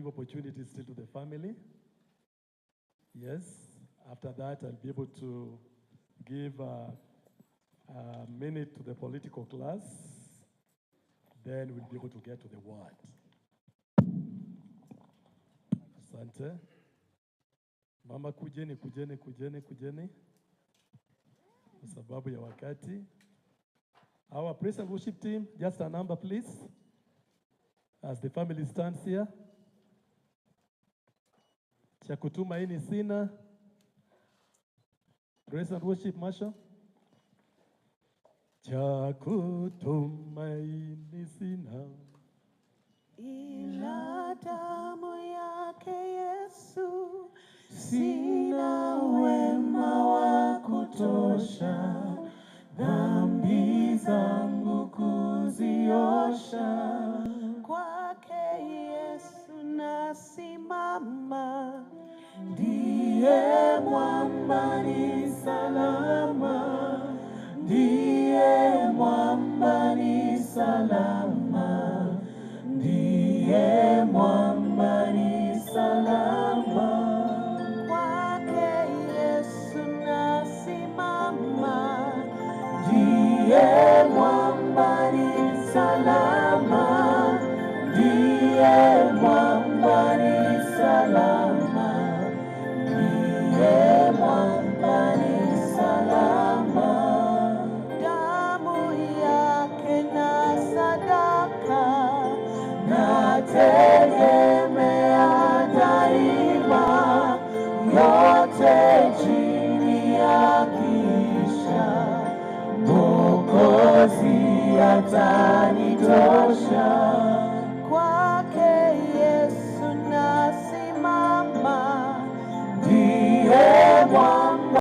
give opportunity still to the family. Yes, after that, I'll be able to give a minute to the political class. Then we'll be able to get to the word. Asante. Mama, kujeni, kujeni, kujeni, kujeni. Kwa sababu ya wakati. Our praise and worship team, just a number, please. As the family stands here. Cha kutumaini sina. Praise and worship, Masha. Cha kutumaini sina. Ila damu yake Yesu, sina wema wa kutosha, dhambi zangu kuziosha. Kwake Yesu nasimama, ndiye mwamba ni salama, ndiye mwamba ni salama, ndiye mwamba.